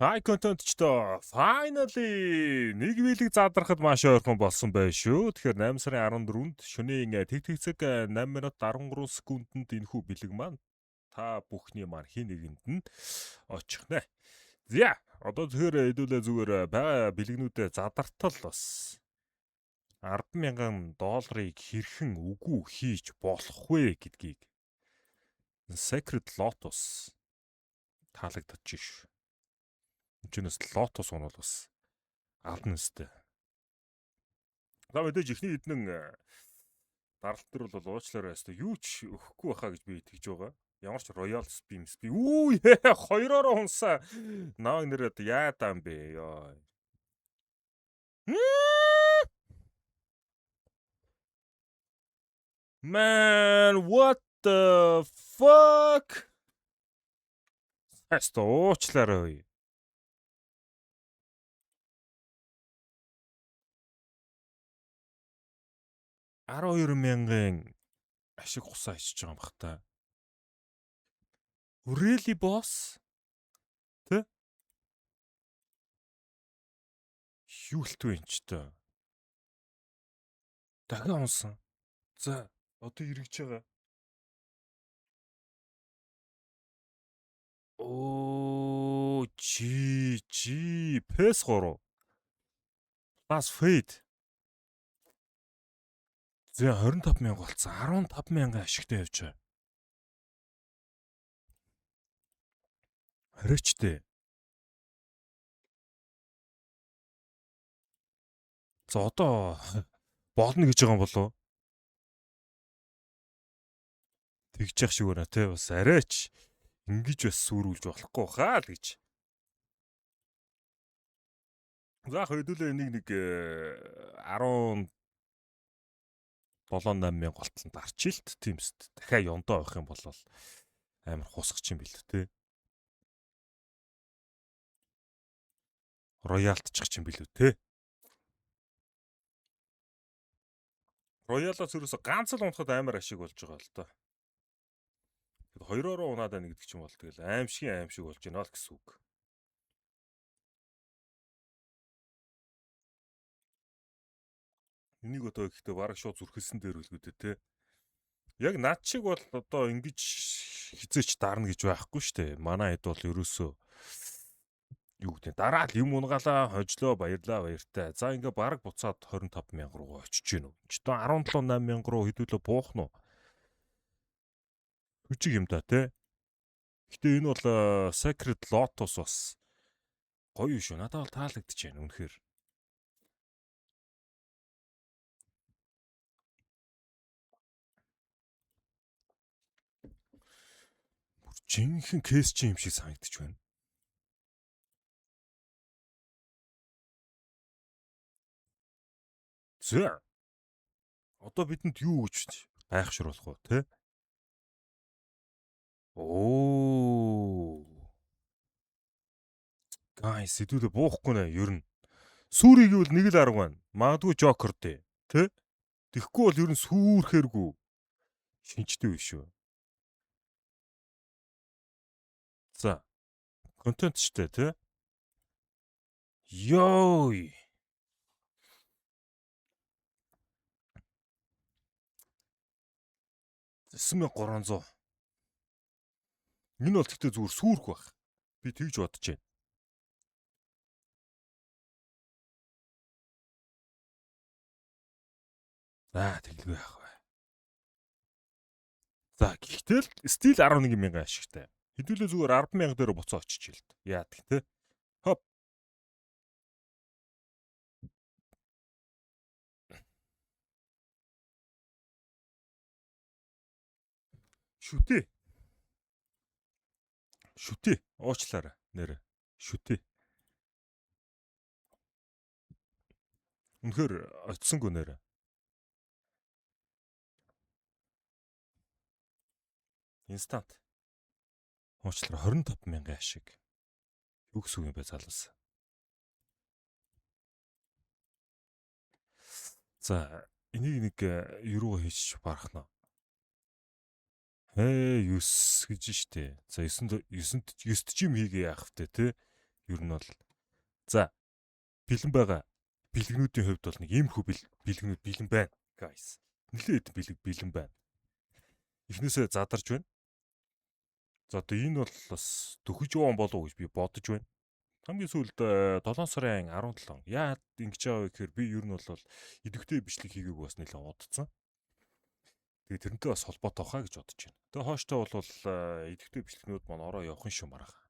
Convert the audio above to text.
Hi контентчдоо, finally нэг биелэг задрахад маш ойрхон болсон байх шүү. Тэгэхээр 8 сарын 14-нд шөнийн тэг тэг цаг 8 минут 13 секундэд энэхүү бэлэг маань та бүхний маань хин нэгэнд нь очих нэ. За, одоо тэгэхээр хэдүүлээ зүгээр байгаа бэлгнүүдээ задартал бас 10,000 долларыг хэрхэн үгүй хийж болох вэ гэдгийг Sacred Lotus таалагдчих шүү. Энд ч Lotus унал бас ална өстэй. За, мэдээж эхний эднэн даралт төр бол уучлаарай өстэй юу ч өгөхгүй байхаа гэж би итгэж байгаа. Ямар ч Royal Spin би үү хоёроор унсаа. Нааг нэрээд яадаан бэ ёо. Man, what the fuck? Хаста уучлаарай. 12 мянган ашиг хусаа ичиж байгаа юм бах та. Really, boss? Тэ? Юу л вэ энэ ч та? Дахин унсан. За, одоо эргэж байгаа. Оо, GG PS3 Plus Fade. За, 25 мянга болцсон. 15 мянган ашигтай явж байгаа. Хариучтэй. За, одоо болно гэж байгаа юм болов уу? Тэгж яах шиг байна те, бас арайч ингэж бас сүрүүлж болохгүй хаа л гэж. За, хэдүүлээ энийг нэг 17 8 мянга болтол дарчилт тиймст дахиад ёндоо авах юм бол амар хусах юм бил те. Роялтчих юм билүү те. Роялаас ерөөсө ганц л унахад амар ашиг болж байгаа л доо. Тэгэд хоёроороо унаад байна гэдэг чинь бол тэгэл аимшигын аимшиг болж байна л гэсэн үг. Энийг одоо гэхдээ бараг шууд зүрхэлсэн дээр үлгүүдээ те. Яг над шиг бол одоо ингэж хизээч дарна гэж байхгүй шүү дээ. Манай хэд бол ерөөсөө юу гэдэг дараа л юм унгаалаа хожлоо, баярлаа, баяртай. За, ингээ бараг буцаад 25 мянга руу очиж гин үү. Ч одоо 17 8 мянга руу хэдүүлээ буух нь уу? Хүчиг юм да те. Гэтэ энэ бол Sacred Lotus бас гоё шүү. Надад бол таалагдчих байна үнэхээр. Бүр жинхэнэ case чи юм шиг санагдчих байна. За. Одоо бидэнд юу гэж гайхшруулах вэ, те? Оо. Guys, сэдвүүдээ буухгүй нэ ер нь. Сүрийг бол нэг л арга байна. Магадгүй Joker дээ, тэ? Тэгэхгүй бол ер нь сүрхээргүй шинжтэй биш үү? За. Контент штэ, тэ? Йой. 9300. Энэ бол гэхдээ зүгээр сүрх байх. Би тэгж бодож байна. За, тэглгүй яах вэ? За, гэхдээ л still 11 мянган ашигтай. Хэдүүлээ зүгээр 10 мянга дээр буцаа очиж илт. Яадаг те. Хоп. Шүтээ. Шүтээ. Уучлаарай нэрэ. Шүтээ. Үнэхээр очсонгүй нэрэ. Instant. Уучлаарай, 25 мянган ашиг. Юу гэсэн үг юм бэ, залуус? За, энийг нэг юуруу хийчих барах нь. Ээ, 9 гэж штэ. За, 9 9 9 жим хийгээ яах вэ те? Ер нь бол за бэлэн байгаа бэлгнүүдийн хувьд бол нэг иймэрхүү бэлгнүүд бэлэн байна, guys. Нэлээд бэлэг бэлэн байна. Эхнээсээ задарч байна. За, одоо энэ бол бас дөхөж явсан болов уу гэж би бодож байна. Хамгийн сүүлд 7 сарын 17. Яагаад ингэж байгаа вэ гэхээр би ер нь бол идэвхтэй бичлэг хийгээг бас нэлээд удацсан. Тэгээ тэрнтэй бас холбоотой хаа гэж бодож байна. Тэгээ хооштой бол идэвхтэй бичлэгнүүд маань ороо явах юм шүү, маргаах.